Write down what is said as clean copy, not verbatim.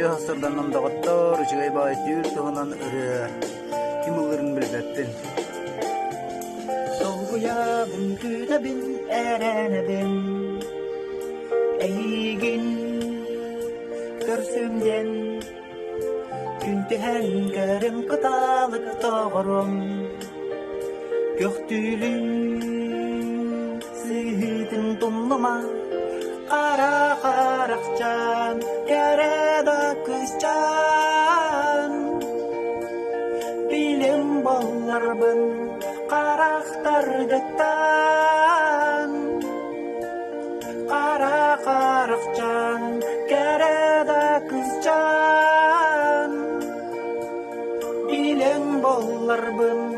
Үтүө сарсыарданнан доҕоттоор, үчүгэй баҕайы түүл туһунан ырыа ким ыллыырын билбэппин. Долгуйабын, күүтэбин, эрэнэбин Эйигин көрсүм диэн Күн түһэн көрүм кыталык тоҕорум Көхтүүлүн сыһыытын тумнума Хара харахчаан кэрэ да кыысчаан Билим болларбын харахтаргыттан Хара харахчаан кэрэ да кыысчаан Билэн болларбын.